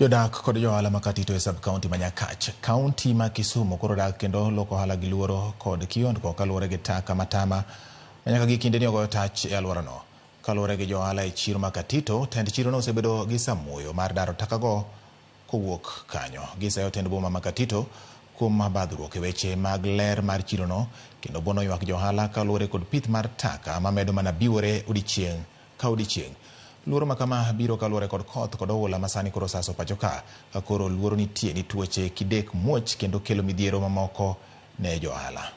Jodak kod johala ma Katito e sub-county ma Nyakach, kaunti ma Kisumu koro dak kendo loko ohala gi luoro kod kiondko kaluwore gi taka matama ma nyaka gi kindeni ogoyo tach e alworano. Kaluwore gi johala e chiro ma Katito, tend chirono osebedo gi samuoyo mar daro takago kowuok kanyo. Gisayo tend boma ma Katito kuom badhruok e weche mag ler mar chirono kendo buono ywak johala kaluwore kod pith mar taka mamedo mana biwore odiechieng' ka odiechieng'. Luoro ma kama biro kaluwore kod koth kod oula ma sani koro osaso pacho ka, ka koro luoro nitie ni tuoche kidek muoch kendo kelo midhiero mamoko ne johala.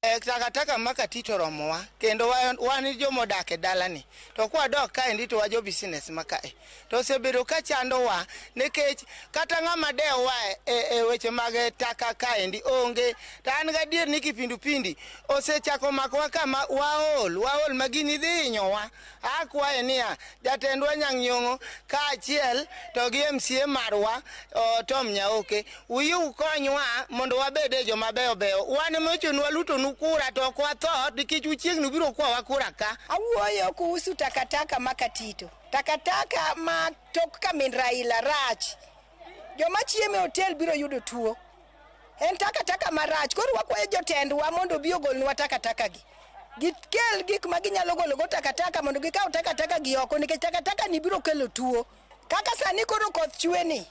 Takataka ma Katito oromowa kendo wan joma odak e dalani to kwadok kaendi to wa jo business ma kae to osebedo ka chandowa nikech kata ng'ama dewwa e weche mag taka kaendi onge. To an gadier ni kipindupindi osechako makowa kama waol, waol ma gini dhi hinyowa. Akwaye niya, jatendwa Anyang' Nyong'o kaachiel to gi MCA marwa Tom Nyaoke, uyie ukonywa mondo wabed joma beyo beyo. Wan ema ochuno walutonu kura to ok watho nikech uchiegni ubiro kwawa kura ka. Awuoyo kuhusu takataka ma Katito. Takataka ma tok ka min Raila rach. Joma chiemo e hotel biro yudo tuo. En takataka marach. Koro wakwayo jotendwa mondo obi ogolnwa takataka gi. Gikel gik ma ginyalo gologo takataka mondo gikaw takataka gi oko nikech takataka ni biro kelo tuo. Kaka sani koro koth chwe ni,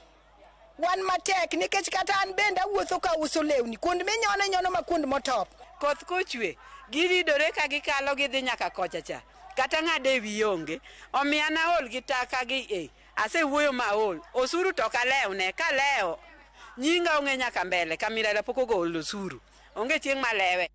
wan matek nikech kata an bende awuotho ka uso lewni. Kuond minyono inyono ma kuond motop. Koth kochwe, giridore ka gikalo gidhi nyaka kocha cha. Kata ng'ade e wiye onge. Omiyo an aol gi taka gi e. Asewuoyo ma aol. Osuru to ok alewne. Kalewo, nyinga ong'e nyaka mbele. Kamiraila pok ogolo osuru. Onge chieng' malewe.